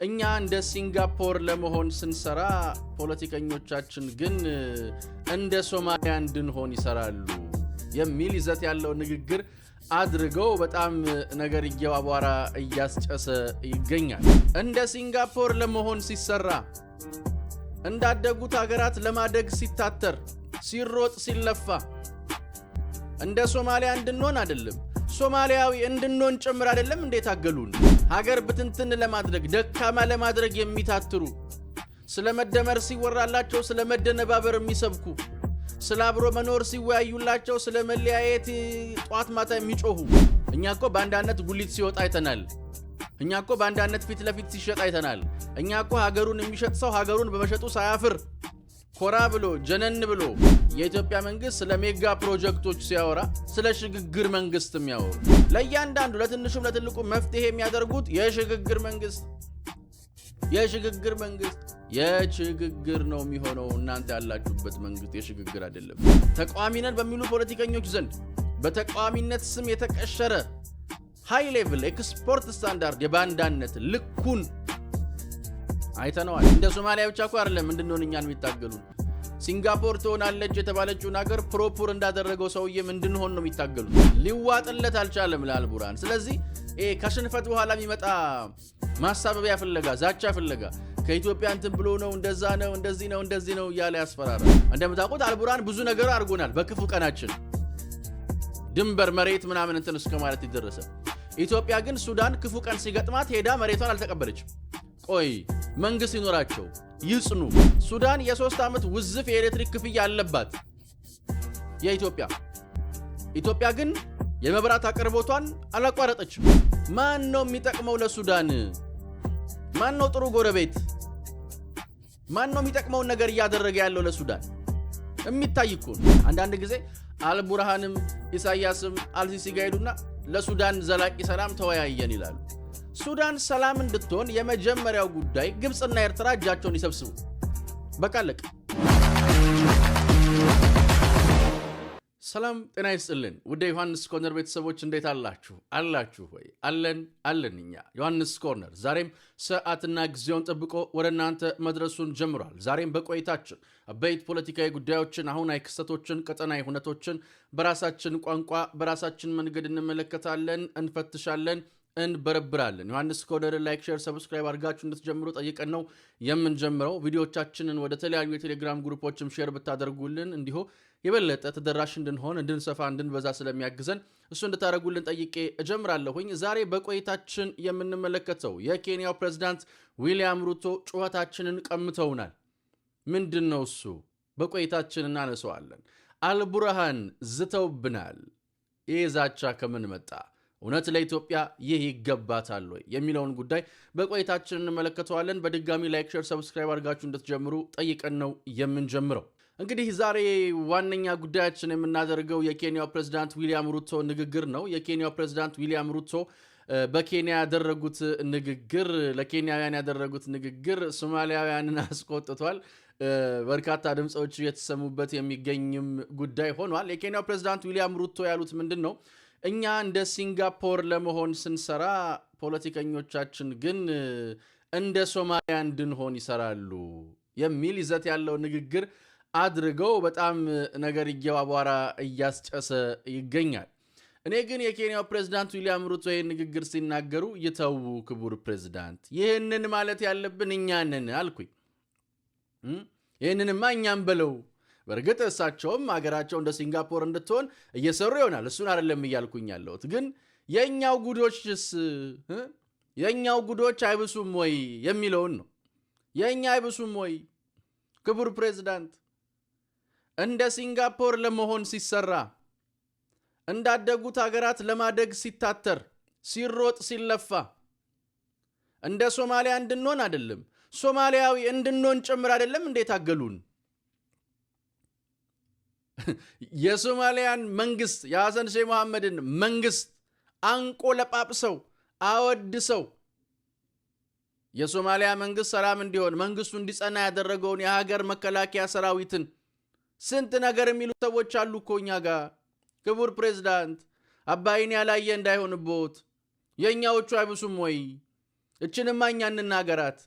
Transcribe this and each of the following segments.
እኛ እንደ ሲንጋፖር ለመሆን ስንሰራ ፖለቲከኞቻችን ግን እንደ ሶማሊያ እንድንሆን ይሰራሉ የሚል ይዘት ያለው ንግግር አድርገው በጣም ነገር አቧራ እያስጨሰ ይገኛል። እንደ ሲንጋፖር ለመሆን ሲሰራ፣ እንዳደጉት ሀገራት ለማደግ ሲታተር፣ ሲሮጥ፣ ሲለፋ እንደ ሶማሊያ እንድንሆን አይደለም፣ ሶማሊያዊ እንድንሆን ጭምር አይደለም እንዴት አገሉን? ሀገር ብትንትን ለማድረግ፣ ደካማ ለማድረግ የሚታትሩ፣ ስለ መደመር ሲወራላቸው ስለ መደነባበር የሚሰብኩ፣ ስለ አብሮ መኖር ሲወያዩላቸው ስለ መለያየት ጧት ማታ የሚጮሁ። እኛ እኮ በአንዳነት ጉሊት ሲወጣ አይተናል። እኛ እኮ በአንዳነት ፊት ለፊት ሲሸጥ አይተናል። እኛ እኮ ሀገሩን የሚሸጥ ሰው ሀገሩን በመሸጡ ሳያፍር ኮራ ብሎ ጀነን ብሎ የኢትዮጵያ መንግስት ስለ ሜጋ ፕሮጀክቶች ሲያወራ ስለ ሽግግር መንግስት የሚያወሩ፣ ለእያንዳንዱ ለትንሹም ለትልቁ መፍትሄ የሚያደርጉት የሽግግር መንግስት፣ የሽግግር መንግስት፣ የሽግግር ነው የሚሆነው። እናንተ ያላችሁበት መንግስት የሽግግር አይደለም። ተቃዋሚ ነን በሚሉ ፖለቲከኞች ዘንድ በተቃዋሚነት ስም የተቀሸረ high level export standard የባንዳነት ልኩን አይተነዋል። እንደ ሶማሊያ ብቻ እኮ አይደለም እንድንሆን እኛን የሚታገሉን። ሲንጋፖር ትሆናለች የተባለችውን ሀገር pro-poor እንዳደረገው ሰውዬም እንድንሆን ነው የሚታገሉት። ሊዋጥለት አልቻለም ለአልቡርሃን። ስለዚህ ከሽንፈት በኋላ የሚመጣ ማሳበቢያ ፍለጋ፣ ዛቻ ፍለጋ ከኢትዮጵያ እንትን ብሎ ነው፣ እንደዛ ነው፣ እንደዚህ ነው፣ እንደዚህ ነው እያለ ያስፈራራል። እንደምታውቁት አልቡርሃን ብዙ ነገር አድርጎናል። በክፉ ቀናችን ድንበር መሬት ምናምን እንትን እስከ ማለት የደረሰ። ኢትዮጵያ ግን ሱዳን ክፉ ቀን ሲገጥማት ሄዳ መሬቷን አልተቀበለችም። ቆይ መንግስት ይኖራቸው ይጽኑ። ሱዳን የ3 ዓመት ውዝፍ የኤሌክትሪክ ክፍያ አለባት የኢትዮጵያ። ኢትዮጵያ ግን የመብራት አቅርቦቷን አላቋረጠችም። ማን ነው የሚጠቅመው ለሱዳን? ማን ነው ጥሩ ጎረቤት? ማን ነው የሚጠቅመውን ነገር እያደረገ ያለው ለሱዳን? የሚታይ እኮ ነው። አንዳንድ ጊዜ አልቡርሃንም ኢሳያስም አልሲሲ ጋር ሄዱና ለሱዳን ዘላቂ ሰላም ተወያየን ይላሉ። ሱዳን ሰላም እንድትሆን የመጀመሪያው ጉዳይ ግብፅና ኤርትራ እጃቸውን ይሰብስቡ። በቃ አለቀ። ሰላም ጤና ይስጥልን። ውድ ዮሐንስ ኮርነር ቤተሰቦች እንዴት አላችሁ? አላችሁ ወይ? አለን አለን። እኛ ዮሐንስ ኮርነር ዛሬም ሰዓትና ጊዜውን ጠብቆ ወደ እናንተ መድረሱን ጀምሯል። ዛሬም በቆይታችን አበይት ፖለቲካዊ ጉዳዮችን፣ አሁናዊ ክስተቶችን፣ ቀጠናዊ ሁነቶችን በራሳችን ቋንቋ በራሳችን መንገድ እንመለከታለን፣ እንፈትሻለን፣ እንበረብራለን። ዮሐንስ ኮርነር like፣ share፣ subscribe አድርጋችሁ እንድትጀምሩ ጠይቀን ነው የምንጀምረው። ቪዲዮቻችንን ወደ ተለያዩ የቴሌግራም group ኦችም share ብታደርጉልን እንዲሁ የበለጠ ተደራሽ እንድንሆን፣ እንድንሰፋ፣ እንድንበዛ ስለሚያግዘን እሱ እንድታደርጉልን ጠይቄ እጀምራለሁኝ። ዛሬ በቆይታችን የምንመለከተው የኬንያው ፕሬዝዳንት ዊሊያም ሩቶ ጩኸታችንን ቀምተውናል። ምንድን ነው እሱ? በቆይታችን እናነሰዋለን። አልቡርሃን ዝተውብናል። ይህ ዛቻ ከምን መጣ? እውነት ለኢትዮጵያ ይህ ይገባታል ወይ የሚለውን ጉዳይ በቆይታችን እንመለከተዋለን። በድጋሚ like፣ share፣ subscribe አድርጋችሁ እንድትጀምሩ ጠይቀን ነው የምንጀምረው። እንግዲህ ዛሬ ዋነኛ ጉዳያችን የምናደርገው የኬንያው ፕሬዝዳንት ዊሊያም ሩቶ ንግግር ነው። የኬንያው ፕሬዝዳንት ዊሊያም ሩቶ በኬንያ ያደረጉት ንግግር፣ ለኬንያውያን ያደረጉት ንግግር ሶማሊያውያንን አስቆጥቷል። በርካታ ድምፆች እየተሰሙበት የሚገኝም ጉዳይ ሆኗል። የኬንያው ፕሬዝዳንት ዊሊያም ሩቶ ያሉት ምንድን ነው? እኛ እንደ ሲንጋፖር ለመሆን ስንሰራ ፖለቲከኞቻችን ግን እንደ ሶማሊያ እንድንሆን ይሰራሉ የሚል ይዘት ያለው ንግግር አድርገው በጣም ነገር አቧራ እያስጨሰ ይገኛል። እኔ ግን የኬንያው ፕሬዝዳንት ዊሊያም ሩቶ ይህን ንግግር ሲናገሩ ይተዉ ክቡር ፕሬዝዳንት፣ ይህንን ማለት ያለብን እኛ ነን አልኩኝ። ይህንንማ እኛም በለው። በእርግጥ እሳቸውም ሀገራቸው እንደ ሲንጋፖር እንድትሆን እየሰሩ ይሆናል። እሱን አይደለም እያልኩኝ ያለሁት፣ ግን የእኛው ጉዶችስ፣ የእኛው ጉዶች አይብሱም ወይ የሚለውን ነው። የእኛ አይብሱም ወይ ክቡር ፕሬዝዳንት? እንደ ሲንጋፖር ለመሆን ሲሰራ፣ እንዳደጉት ሀገራት ለማደግ ሲታተር፣ ሲሮጥ፣ ሲለፋ እንደ ሶማሊያ እንድንሆን አይደለም፣ ሶማሊያዊ እንድንሆን ጭምር አይደለም እንዴት አገሉን? የሶማሊያን መንግስት፣ የሐሰን ሼህ መሐመድን መንግስት አንቆ ለጳጵሰው አወድሰው የሶማሊያ መንግስት ሰላም እንዲሆን፣ መንግስቱ እንዲጸና ያደረገውን የሀገር መከላከያ ሰራዊትን ስንት ነገር የሚሉ ሰዎች አሉ እኮ እኛ ጋር። ክቡር ፕሬዝዳንት፣ አባይን ያላየ እንዳይሆንቦት፣ የእኛዎቹ አይብሱም ወይ? እችንማ እኛ እንናገራት፣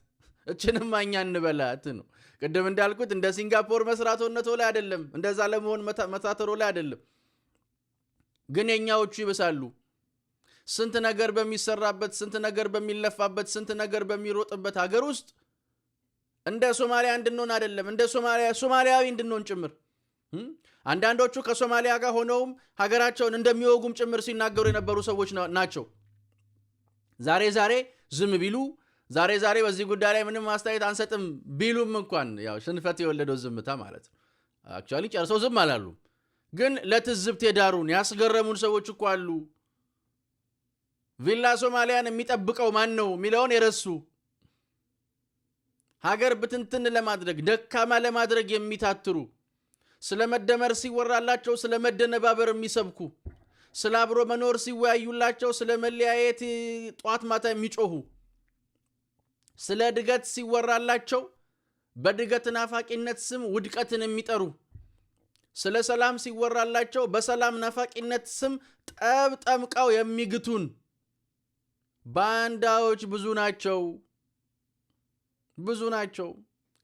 እችንማ እኛ እንበላት ነው። ቅድም እንዳልኩት እንደ ሲንጋፖር መስራቶነቶ ላይ አይደለም፣ እንደዛ ለመሆን መታተሮ ላይ አይደለም። ግን የእኛዎቹ ይብሳሉ። ስንት ነገር በሚሰራበት፣ ስንት ነገር በሚለፋበት፣ ስንት ነገር በሚሮጥበት ሀገር ውስጥ እንደ ሶማሊያ እንድንሆን አይደለም፣ እንደ ሶማሊያ ሶማሊያዊ እንድንሆን ጭምር፣ አንዳንዶቹ ከሶማሊያ ጋር ሆነውም ሀገራቸውን እንደሚወጉም ጭምር ሲናገሩ የነበሩ ሰዎች ናቸው። ዛሬ ዛሬ ዝም ቢሉ፣ ዛሬ ዛሬ በዚህ ጉዳይ ላይ ምንም አስተያየት አንሰጥም ቢሉም እንኳን፣ ያው ሽንፈት የወለደው ዝምታ ማለት ነው። Actually ጨርሰው ዝም አላሉም፣ ግን ለትዝብት የዳሩን ያስገረሙን ሰዎች እኮ አሉ። ቪላ ሶማሊያን የሚጠብቀው ማን ነው የሚለውን የረሱ፣ ሀገር ብትንትን ለማድረግ፣ ደካማ ለማድረግ የሚታትሩ፣ ስለ መደመር ሲወራላቸው ስለ መደነባበር የሚሰብኩ፣ ስለ አብሮ መኖር ሲወያዩላቸው ስለ መለያየት ጧት ማታ የሚጮሁ፣ ስለ እድገት ሲወራላቸው በእድገት ናፋቂነት ስም ውድቀትን የሚጠሩ፣ ስለ ሰላም ሲወራላቸው በሰላም ናፋቂነት ስም ጠብ ጠምቀው የሚግቱን ባንዳዎች ብዙ ናቸው፣ ብዙ ናቸው።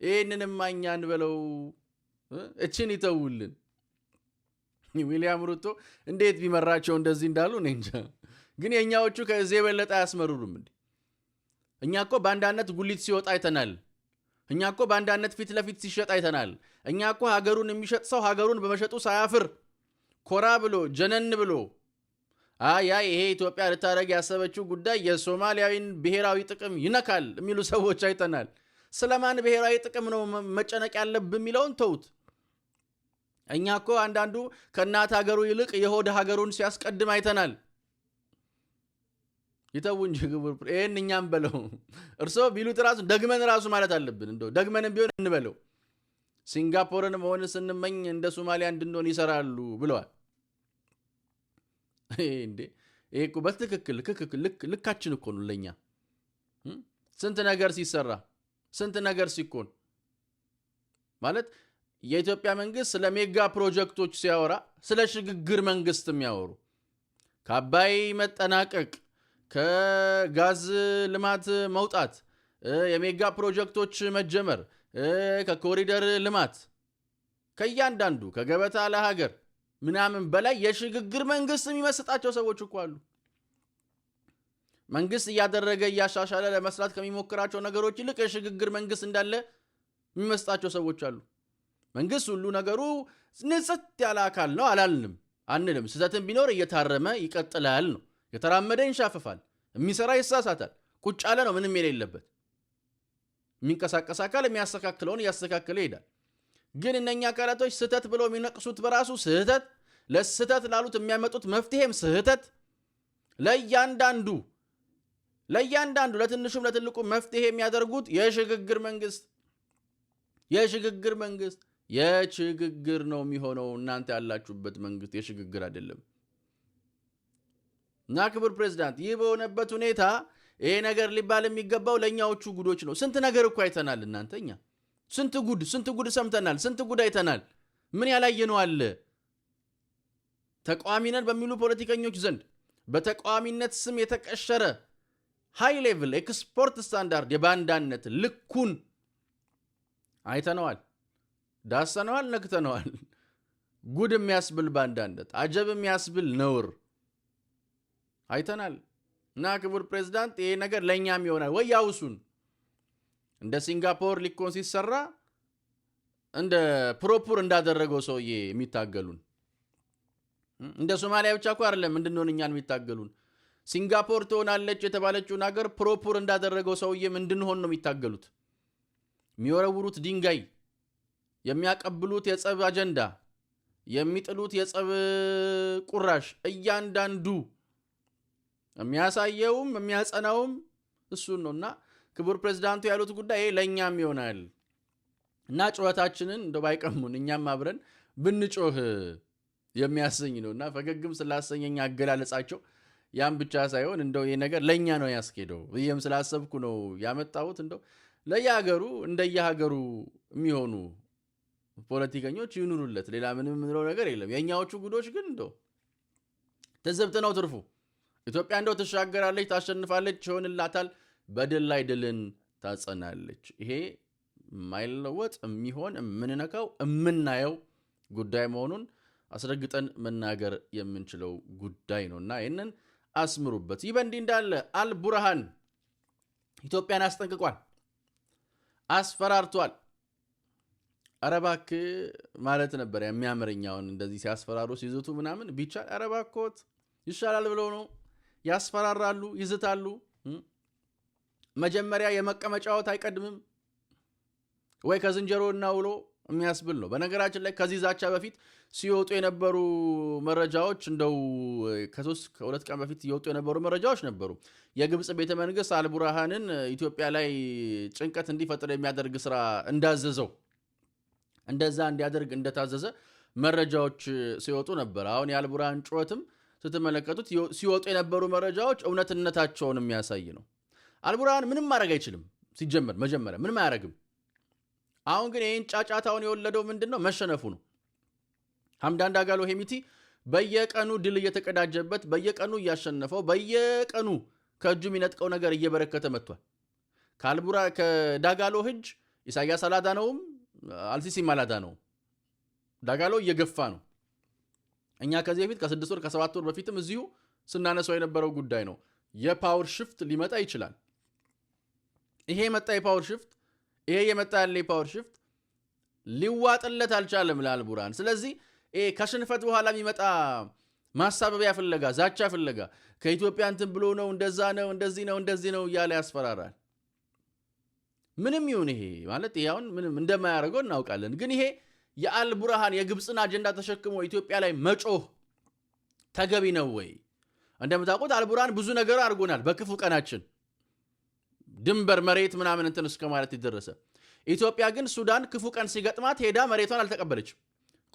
ይህንንም እኛ እንበለው፣ እችን ይተውልን። ዊሊያም ሩቶ እንዴት ቢመራቸው እንደዚህ እንዳሉ እኔ እንጃ። ግን የእኛዎቹ ከዚህ የበለጠ አያስመርሩም እንዴ? እኛ እኮ በአንዳነት ጉሊት ሲወጣ አይተናል። እኛ እኮ በአንዳነት ፊት ለፊት ሲሸጥ አይተናል። እኛ እኮ ሀገሩን የሚሸጥ ሰው ሀገሩን በመሸጡ ሳያፍር ኮራ ብሎ፣ ጀነን ብሎ፣ አይ አይ ይሄ ኢትዮጵያ ልታደርግ ያሰበችው ጉዳይ የሶማሊያዊን ብሔራዊ ጥቅም ይነካል የሚሉ ሰዎች አይተናል። ስለማን ብሔራዊ ጥቅም ነው መጨነቅ ያለብን የሚለውን ተውት። እኛ እኮ አንዳንዱ ከእናት ሀገሩ ይልቅ የሆድ ሀገሩን ሲያስቀድም አይተናል። ይተው እንጂ ክቡር፣ ይህን እኛም በለው። እርስዎ ቢሉት ራሱ ደግመን ራሱ ማለት አለብን። እንደው ደግመንም ቢሆን እንበለው። ሲንጋፖርን መሆን ስንመኝ እንደ ሶማሊያ እንድንሆን ይሰራሉ ብለዋል። እንዴ፣ ይሄ እኮ በትክክል ልካችን እኮ ነው ለኛ። ስንት ነገር ሲሰራ፣ ስንት ነገር ሲኮን፣ ማለት የኢትዮጵያ መንግስት ስለ ሜጋ ፕሮጀክቶች ሲያወራ ስለ ሽግግር መንግስት የሚያወሩ፣ ከአባይ መጠናቀቅ፣ ከጋዝ ልማት መውጣት፣ የሜጋ ፕሮጀክቶች መጀመር፣ ከኮሪደር ልማት፣ ከእያንዳንዱ ከገበታ ለሀገር ምናምን በላይ የሽግግር መንግስት የሚመስጣቸው ሰዎች እኮ አሉ። መንግስት እያደረገ እያሻሻለ ለመስራት ከሚሞክራቸው ነገሮች ይልቅ የሽግግር መንግስት እንዳለ የሚመስጣቸው ሰዎች አሉ። መንግስት ሁሉ ነገሩ ንጽት ያለ አካል ነው አላልንም፣ አንልም። ስህተትን ቢኖር እየታረመ ይቀጥላል ነው። የተራመደ ይንሻፈፋል፣ የሚሰራ ይሳሳታል። ቁጭ ያለ ነው ምንም የሌለበት። የሚንቀሳቀስ አካል የሚያስተካክለውን እያስተካከለ ይሄዳል። ግን እነኛ አካላቶች ስህተት ብለው የሚነቅሱት በራሱ ስህተት፣ ለስህተት ላሉት የሚያመጡት መፍትሄም ስህተት፣ ለእያንዳንዱ ለትንሹም ለትልቁ መፍትሄ የሚያደርጉት የሽግግር መንግስት፣ የሽግግር መንግስት፣ የሽግግር ነው የሚሆነው። እናንተ ያላችሁበት መንግስት የሽግግር አይደለም። እና ክቡር ፕሬዚዳንት፣ ይህ በሆነበት ሁኔታ ይሄ ነገር ሊባል የሚገባው ለእኛዎቹ ጉዶች ነው። ስንት ነገር እኮ አይተናል። እናንተ እኛ ስንት ጉድ፣ ስንት ጉድ ሰምተናል። ስንት ጉድ አይተናል። ምን ያላየነው አለ? ተቃዋሚ ነን በሚሉ ፖለቲከኞች ዘንድ በተቃዋሚነት ስም የተቀሸረ high level export standard የባንዳነት ልኩን አይተነዋል፣ ዳሰነዋል፣ ነክተነዋል። ጉድ የሚያስብል ባንዳነት፣ አጀብ የሚያስብል ነውር አይተናል። እና ክቡር ፕሬዚዳንት፣ ይሄ ነገር ለእኛም ይሆናል ወይ ያውሱን። እንደ ሲንጋፖር ሊኮን ሲሰራ እንደ pro-poor እንዳደረገው ሰውዬ የሚታገሉን፣ እንደ ሶማሊያ ብቻ እኮ አይደለም እንድንሆን እኛን የሚታገሉን፣ ሲንጋፖር ትሆናለች የተባለችውን ሀገር pro-poor እንዳደረገው ሰውዬም እንድንሆን ነው የሚታገሉት። የሚወረውሩት ድንጋይ፣ የሚያቀብሉት የጸብ አጀንዳ፣ የሚጥሉት የጸብ ቁራሽ፣ እያንዳንዱ የሚያሳየውም የሚያጸናውም እሱን ነው። እና ክቡር ፕሬዚዳንቱ ያሉት ጉዳይ ለእኛም ይሆናል እና ጩኸታችንን እንደ ባይቀሙን እኛም አብረን ብንጮህ የሚያሰኝ ነው። እና ፈገግም ስላሰኘኝ አገላለጻቸው፣ ያም ብቻ ሳይሆን እንደው ይህ ነገር ለእኛ ነው ያስኬደው ብዬም ስላሰብኩ ነው ያመጣሁት። እንደው ለየሀገሩ እንደየሀገሩ የሚሆኑ ፖለቲከኞች ይኑሩለት። ሌላ ምንም የምንለው ነገር የለም። የእኛዎቹ ጉዶች ግን እንደው ትዝብት ነው ትርፉ። ኢትዮጵያ እንደው ትሻገራለች፣ ታሸንፋለች፣ ይሆንላታል በድል ላይ ድልን ታጸናለች። ይሄ የማይለወጥ የሚሆን የምንነካው የምናየው ጉዳይ መሆኑን አስረግጠን መናገር የምንችለው ጉዳይ ነው እና ይህንን አስምሩበት። ይህ በእንዲህ እንዳለ አልቡርሃን ኢትዮጵያን አስጠንቅቋል፣ አስፈራርቷል። ኧረ እባክህ ማለት ነበር የሚያምረኛውን እንደዚህ ሲያስፈራሩ ሲዝቱ ምናምን ቢቻል ኧረ እባክዎት ይሻላል ብለው ነው። ያስፈራራሉ፣ ይዝታሉ። መጀመሪያ የመቀመጫዎት አይቀድምም ወይ ከዝንጀሮ እናውሎ የሚያስብል ነው። በነገራችን ላይ ከዚህ ዛቻ በፊት ሲወጡ የነበሩ መረጃዎች እንደው ከ3 ከ2 ቀን በፊት እየወጡ የነበሩ መረጃዎች ነበሩ። የግብፅ ቤተ መንግስት አልቡርሃንን ኢትዮጵያ ላይ ጭንቀት እንዲፈጥር የሚያደርግ ስራ እንዳዘዘው፣ እንደዛ እንዲያደርግ እንደታዘዘ መረጃዎች ሲወጡ ነበር። አሁን የአልቡርሃን ጩኸትም ስትመለከቱት ሲወጡ የነበሩ መረጃዎች እውነትነታቸውን የሚያሳይ ነው። አልቡርሃን ምንም ማድረግ አይችልም። ሲጀመር መጀመሪያ ምንም አያደርግም። አሁን ግን ይህን ጫጫታውን የወለደው ምንድን ነው? መሸነፉ ነው። ሐምዳን ዳጋሎ ሄሚቲ በየቀኑ ድል እየተቀዳጀበት፣ በየቀኑ እያሸነፈው፣ በየቀኑ ከእጁ የሚነጥቀው ነገር እየበረከተ መጥቷል። ከአልቡራ ከዳጋሎ እጅ ኢሳያስ አላዳነውም፣ አልሲሲም አላዳነውም። ዳጋሎ እየገፋ ነው። እኛ ከዚህ በፊት ከ6 ወር ከ7 ወር በፊትም እዚሁ ስናነሳው የነበረው ጉዳይ ነው። የ power shift ሊመጣ ይችላል። ይሄ የመጣ የ power shift፣ ይሄ የመጣ ያለ የ power shift ሊዋጥለት አልቻለም ለአልቡርሃን። ስለዚህ ይሄ ከሽንፈት በኋላ የሚመጣ ማሳበቢያ ፍለጋ፣ ዛቻ ፍለጋ ከኢትዮጵያ እንትን ብሎ ነው፣ እንደዛ ነው፣ እንደዚህ ነው፣ እንደዚህ ነው እያለ ያስፈራራል። ምንም ይሁን ይሄ ማለት ይሄ አሁን ምንም እንደማያደርገው እናውቃለን። ግን ይሄ የአልቡርሃን የግብፅን አጀንዳ ተሸክሞ ኢትዮጵያ ላይ መጮህ ተገቢ ነው ወይ? እንደምታውቁት አልቡርሃን ብዙ ነገር አድርጎናል። በክፉ ቀናችን ድንበር መሬት ምናምን እንትን እስከ ማለት የደረሰ። ኢትዮጵያ ግን ሱዳን ክፉ ቀን ሲገጥማት ሄዳ መሬቷን አልተቀበለችም።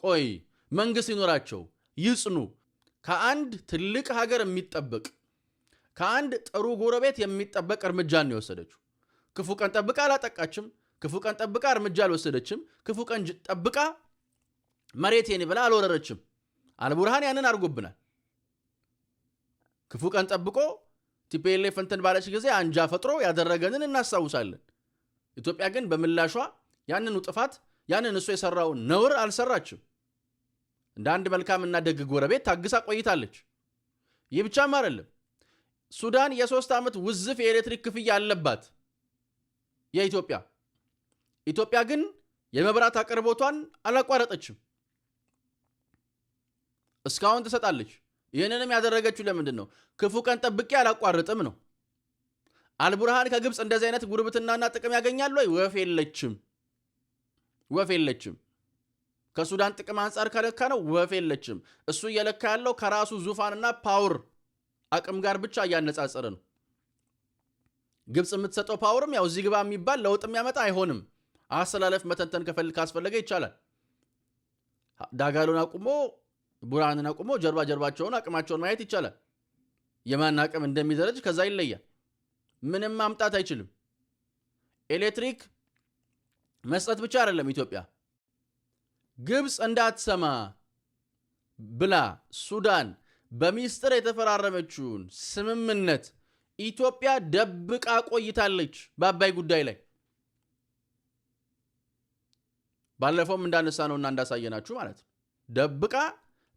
ቆይ መንግስት ይኖራቸው ይጽኑ። ከአንድ ትልቅ ሀገር የሚጠበቅ፣ ከአንድ ጥሩ ጎረቤት የሚጠበቅ እርምጃን ነው የወሰደችው። ክፉ ቀን ጠብቃ አላጠቃችም። ክፉ ቀን ጠብቃ እርምጃ አልወሰደችም። ክፉ ቀን ጠብቃ መሬቴን ብላ አልወረረችም። አልቡርሃን ያንን አድርጎብናል። ክፉ ቀን ጠብቆ TPLF እንትን ባለች ጊዜ አንጃ ፈጥሮ ያደረገንን እናስታውሳለን። ኢትዮጵያ ግን በምላሿ ያንኑ ጥፋት፣ ያንን እሱ የሰራውን ነውር አልሰራችም። እንደ አንድ መልካምና ደግ ጎረቤት ታግሳ ቆይታለች። ይህ ብቻም አይደለም። ሱዳን የ3 ዓመት ውዝፍ የኤሌክትሪክ ክፍያ አለባት የኢትዮጵያ። ኢትዮጵያ ግን የመብራት አቅርቦቷን አላቋረጠችም። እስካሁን ትሰጣለች። ይህንንም ያደረገችው ለምንድን ነው? ክፉ ቀን ጠብቄ አላቋርጥም ነው። አልቡርሃን ከግብፅ እንደዚህ አይነት ጉርብትናና ጥቅም ያገኛሉ ወይ? ወፍ የለችም፣ ወፍ የለችም። ከሱዳን ጥቅም አንጻር ከለካ ነው ወፍ የለችም። እሱ እየለካ ያለው ከራሱ ዙፋንና power አቅም ጋር ብቻ እያነጻጸረ ነው። ግብፅ የምትሰጠው power ም ያው እዚህ ግባ የሚባል ለውጥ የሚያመጣ አይሆንም። አሰላለፍ መተንተን ካስፈለገ ይቻላል። ዳጋሎን አቁሞ፣ ቡርሃንን አቁሞ ጀርባ ጀርባቸውን አቅማቸውን ማየት ይቻላል። የማን አቅም እንደሚደረጅ ከዛ ይለያል። ምንም ማምጣት አይችልም። ኤሌክትሪክ መስጠት ብቻ አይደለም፣ ኢትዮጵያ ግብፅ እንዳትሰማ ብላ ሱዳን በሚስጥር የተፈራረመችውን ስምምነት ኢትዮጵያ ደብቃ ቆይታለች በአባይ ጉዳይ ላይ። ባለፈውም እንዳነሳ ነውና እንዳሳየናችሁ ማለት ነው። ደብቃ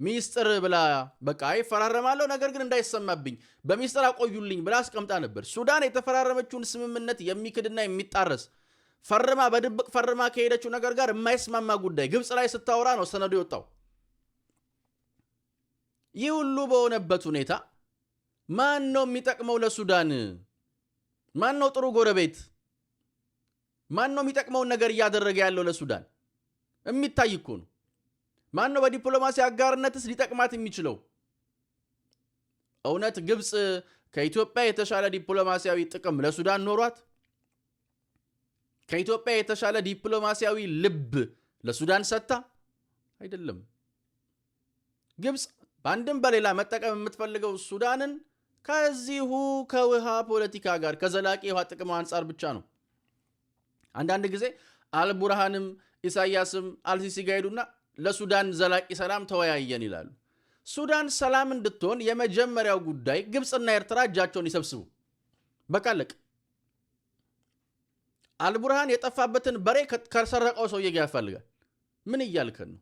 ሚስጥር ብላ በቃ አይፈራረማለሁ ነገር ግን እንዳይሰማብኝ በሚስጥር አቆዩልኝ ብላ አስቀምጣ ነበር። ሱዳን የተፈራረመችውን ስምምነት የሚክድና የሚጣረስ፣ ፈርማ በድብቅ ፈርማ ከሄደችው ነገር ጋር የማይስማማ ጉዳይ ግብፅ ላይ ስታወራ ነው ሰነዱ የወጣው። ይህ ሁሉ በሆነበት ሁኔታ ማን ነው የሚጠቅመው ለሱዳን? ማን ነው ጥሩ ጎረቤት? ማን ነው የሚጠቅመውን ነገር እያደረገ ያለው ለሱዳን? የሚታይ እኮ ነው። ማን ነው በዲፕሎማሲ አጋርነትስ ሊጠቅማት የሚችለው? እውነት ግብፅ ከኢትዮጵያ የተሻለ ዲፕሎማሲያዊ ጥቅም ለሱዳን ኖሯት፣ ከኢትዮጵያ የተሻለ ዲፕሎማሲያዊ ልብ ለሱዳን ሰጥታ አይደለም። ግብፅ በአንድም በሌላ መጠቀም የምትፈልገው ሱዳንን ከዚሁ ከውሃ ፖለቲካ ጋር ከዘላቂ የውሃ ጥቅም አንጻር ብቻ ነው። አንዳንድ ጊዜ አልቡርሃንም ኢሳያስም አልሲሲ ጋር ሄዱና ለሱዳን ዘላቂ ሰላም ተወያየን ይላሉ። ሱዳን ሰላም እንድትሆን የመጀመሪያው ጉዳይ ግብፅና ኤርትራ እጃቸውን ይሰብስቡ። በቃ አለቀ። አልቡርሃን የጠፋበትን በሬ ከሰረቀው ሰውዬ ጋር ያፋልጋል። ምን እያልከን ነው?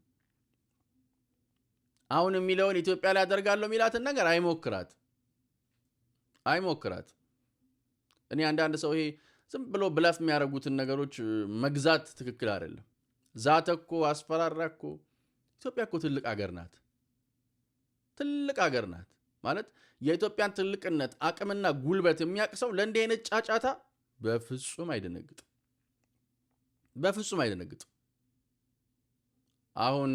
አሁን የሚለውን ኢትዮጵያ ላይ ያደርጋለሁ የሚላትን ነገር አይሞክራት፣ አይሞክራት። እኔ አንዳንድ ሰው ይሄ ዝም ብሎ bluff የሚያደርጉትን ነገሮች መግዛት ትክክል አይደለም። ዛተ እኮ፣ አስፈራራ እኮ። ኢትዮጵያ እኮ ትልቅ አገር ናት። ትልቅ አገር ናት ማለት የኢትዮጵያን ትልቅነት፣ አቅምና ጉልበት የሚያውቅ ሰው ለእንዲህ አይነት ጫጫታ በፍጹም አይደነግጥም። በፍጹም አይደነግጥም። አሁን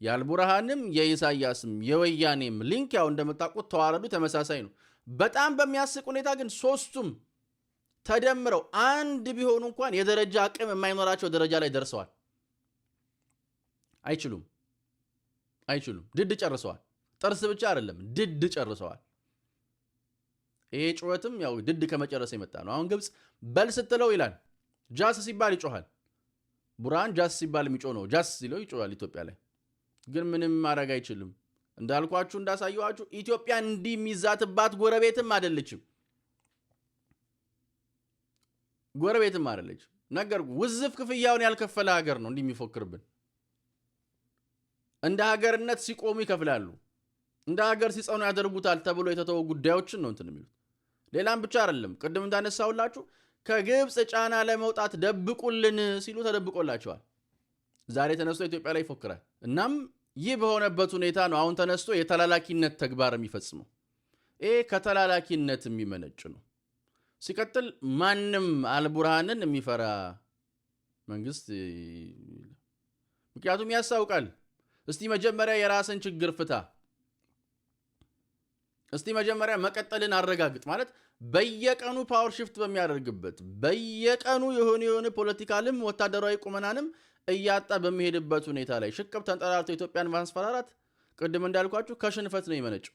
የአልቡርሃንም የኢሳያስም የወያኔም link ያው እንደምታውቁት ተዋረዱ ተመሳሳይ ነው። በጣም በሚያስቅ ሁኔታ ግን ሶስቱም ተደምረው አንድ ቢሆኑ እንኳን የደረጃ አቅም የማይኖራቸው ደረጃ ላይ ደርሰዋል። አይችሉም፣ አይችሉም። ድድ ጨርሰዋል። ጥርስ ብቻ አይደለም፣ ድድ ጨርሰዋል። ይሄ ጩኸትም ያው ድድ ከመጨረስ የመጣ ነው። አሁን ግብፅ በል ስትለው ይላል፣ ጃስ ሲባል ይጮሃል። ቡርሃን ጃስ ሲባል የሚጮህ ነው። ጃስ ሲለው ይጮሃል። ኢትዮጵያ ላይ ግን ምንም ማድረግ አይችልም። እንዳልኳችሁ፣ እንዳሳየኋችሁ ኢትዮጵያ እንዲህ የሚዛትባት ጎረቤትም አይደለችም። ጎረቤትም አይደለችም። ነገር ውዝፍ ክፍያውን ያልከፈለ ሀገር ነው እንዲህ የሚፎክርብን። እንደ ሀገርነት ሲቆሙ ይከፍላሉ፣ እንደ ሀገር ሲጸኑ ያደርጉታል ተብሎ የተተወ ጉዳዮችን ነው እንትን የሚሉት። ሌላም ብቻ አይደለም። ቅድም እንዳነሳሁላችሁ ከግብፅ ጫና ለመውጣት ደብቁልን ሲሉ ተደብቆላቸዋል። ዛሬ ተነስቶ ኢትዮጵያ ላይ ይፎክራል። እናም ይህ በሆነበት ሁኔታ ነው አሁን ተነስቶ የተላላኪነት ተግባር የሚፈጽመው። ይሄ ከተላላኪነት የሚመነጭ ነው። ሲቀጥል ማንም አልቡርሃንን የሚፈራ መንግስት፣ ምክንያቱም ያስታውቃል። እስቲ መጀመሪያ የራስን ችግር ፍታ፣ እስቲ መጀመሪያ መቀጠልን አረጋግጥ። ማለት በየቀኑ power shift በሚያደርግበት፣ በየቀኑ የሆነ የሆነ political ም ወታደራዊ ቁመናንም እያጣ በሚሄድበት ሁኔታ ላይ ሽቅብ ተንጠራርቶ ኢትዮጵያን ማስፈራራት ቅድም እንዳልኳችሁ ከሽንፈት ነው የመነጨው።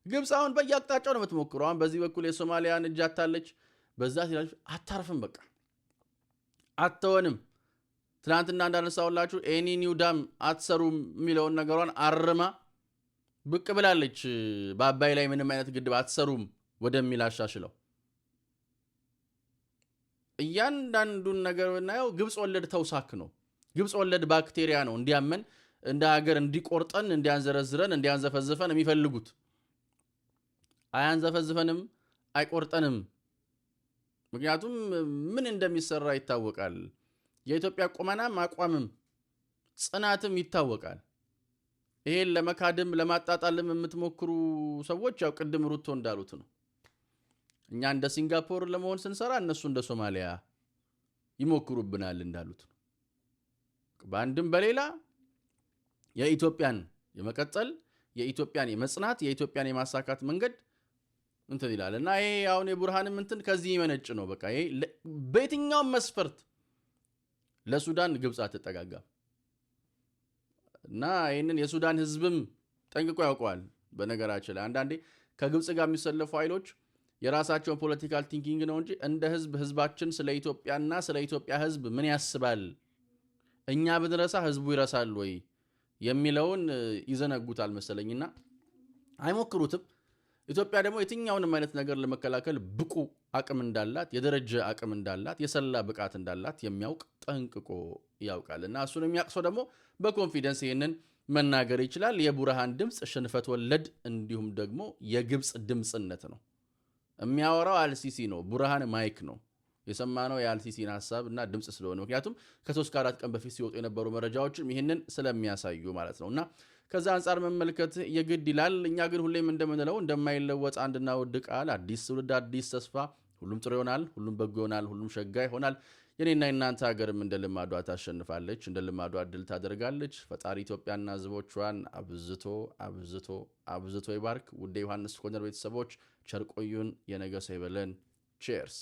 ግብፅ አሁን በየአቅጣጫው ነው የምትሞክረው። አሁን በዚህ በኩል የሶማሊያን እጅ አታለች፣ በዛ ሲላች አታርፍም፣ በቃ አትሆንም። ትናንትና እንዳነሳሁላችሁ any new dam አትሰሩም የሚለውን ነገሯን አርማ ብቅ ብላለች። በአባይ ላይ ምንም አይነት ግድብ አትሰሩም ወደሚል አሻሽለው እያንዳንዱን ነገር ብናየው ግብፅ ወለድ ተውሳክ ነው። ግብፅ ወለድ ባክቴሪያ ነው እንዲያመን፣ እንደ ሀገር እንዲቆርጠን፣ እንዲያንዘረዝረን፣ እንዲያንዘፈዝፈን የሚፈልጉት። አያንዘፈዝፈንም፣ አይቆርጠንም። ምክንያቱም ምን እንደሚሰራ ይታወቃል። የኢትዮጵያ ቁመናም አቋምም ጽናትም ይታወቃል። ይሄን ለመካድም ለማጣጣልም የምትሞክሩ ሰዎች ያው ቅድም ሩቶ እንዳሉት ነው። እኛ እንደ ሲንጋፖር ለመሆን ስንሰራ እነሱ እንደ ሶማሊያ ይሞክሩብናል እንዳሉት ነው። በአንድም በሌላ የኢትዮጵያን የመቀጠል፣ የኢትዮጵያን የመጽናት፣ የኢትዮጵያን የማሳካት መንገድ እንትን ይላል እና ይሄ አሁን የቡርሃንም እንትን ከዚህ የመነጭ ነው። በቃ ይሄ በየትኛውም መስፈርት ለሱዳን ግብፅ አትጠጋጋም እና ይህንን የሱዳን ህዝብም ጠንቅቆ ያውቀዋል። በነገራችን ላይ አንዳንዴ ከግብፅ ጋር የሚሰለፉ ኃይሎች የራሳቸውን political thinking ነው እንጂ እንደ ህዝብ ህዝባችን ስለ ኢትዮጵያና ስለ ኢትዮጵያ ህዝብ ምን ያስባል፣ እኛ ብንረሳ ህዝቡ ይረሳል ወይ የሚለውን ይዘነጉታል መሰለኝና አይሞክሩትም። ኢትዮጵያ ደግሞ የትኛውንም አይነት ነገር ለመከላከል ብቁ አቅም እንዳላት፣ የደረጀ አቅም እንዳላት፣ የሰላ ብቃት እንዳላት የሚያውቅ ጠንቅቆ ያውቃል እና እሱን የሚያውቅ ሰው ደግሞ በ confidence ይህንን መናገር ይችላል። የቡርሃን ድምፅ ሽንፈት ወለድ እንዲሁም ደግሞ የግብፅ ድምፅነት ነው። የሚያወራው አልሲሲ ነው። ቡርሃን mic ነው። የሰማነው የአልሲሲን ሀሳብ እና ድምፅ ስለሆነ፣ ምክንያቱም ከ3 ከ4 ቀን በፊት ሲወጡ የነበሩ መረጃዎችም ይህንን ስለሚያሳዩ ማለት ነው እና ከዛ አንጻር መመልከት የግድ ይላል። እኛ ግን ሁሌም እንደምንለው እንደማይለወጥ አንድና ውድ ቃል፣ አዲስ ትውልድ፣ አዲስ ተስፋ፣ ሁሉም ጥሩ ይሆናል፣ ሁሉም በጎ ይሆናል፣ ሁሉም ሸጋ ይሆናል። የኔና የናንተ ሀገርም እንደ ልማዷ ታሸንፋለች፣ እንደ ልማዷ ድል ታደርጋለች። ፈጣሪ ኢትዮጵያና ሕዝቦቿን አብዝቶ አብዝቶ አብዝቶ ይባርክ። ውድ ዮሐንስ ኮርነር ቤተሰቦች ቸር ቆዩን። የነገ ሰው ይበለን። Cheers.